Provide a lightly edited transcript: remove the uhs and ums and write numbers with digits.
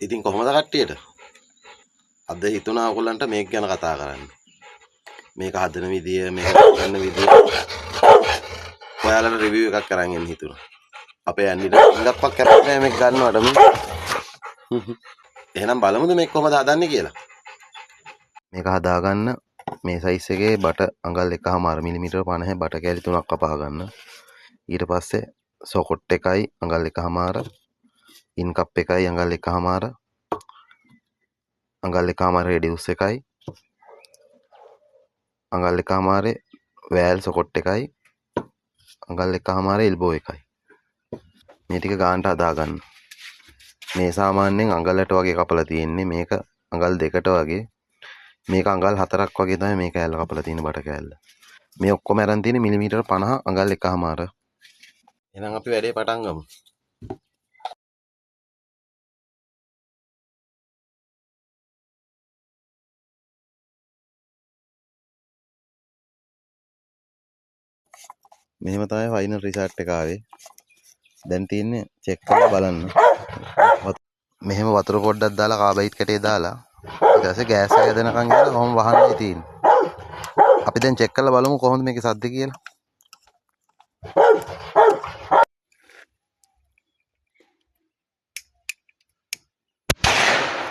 ඉතින් කොහොමද කට්ටියට? අද හිතුණා ඔයගොල්ලන්ට මේක ගැන කතා කරන්න. මේක හදන විදිය, මේක ගන්න විදිය ඔයාලට රිවිව් එකක් අරන් එන්න හිතුණා. අපේ ඇන්ඩිට හුඟක්වත් කැමති නෑ මේක ගන්නවට මේ. එහෙනම් බලමුද මේක කොහොමද හදන්නේ කියලා. මේක හදාගන්න මේ සයිස් එකේ බට අඟල් 1.5 මිලිමීටර 50 බට කෑලි 3ක් කපා ගන්න. ඊට පස්සේ සොකොට් එකයි අඟල් 1.5, ඉන් කප් එකයි අඟල් 1.5, අඟල් 1.5 රේඩියුස් එකයි, අඟල් 1.5 වෑල් සොකොට් එකයි, අඟල් 1.5 එල්බෝ එකයි. මේ ටික ගානට හදාගන්න. මේ සාමාන්‍යයෙන් අඟලට වගේ කපලා තියෙන්නේ. මේක අඟල් 2ට වගේ. මේක අඟල් 4ක් වගේ තමයි මේ කෑල්ල කපලා තියෙන්නේ, බට කෑල්ල. මේ ඔක්කොම අරන් තියෙන්නේ මිලිමීටර 50 අඟල් 1.5. එහෙනම් අපි වැඩේ පටන් ගමු. මෙහෙම තමයි ෆයිනල් රිසල්ට් එක ආවේ. දැන් තියෙන්නේ චෙක් කරලා බලන්න. මෙහෙම වතුර පොඩ්ඩක් දාලා කාබයිඩ් කැටේ දාලා ඊට පස්සේ ගෑස් එක හැදෙනකන් ඉඳලා කොහොම වහන්නයි තියෙන්නේ. අපි දැන් චෙක් කරලා බලමු කොහොමද මේකේ සද්ද කියලා.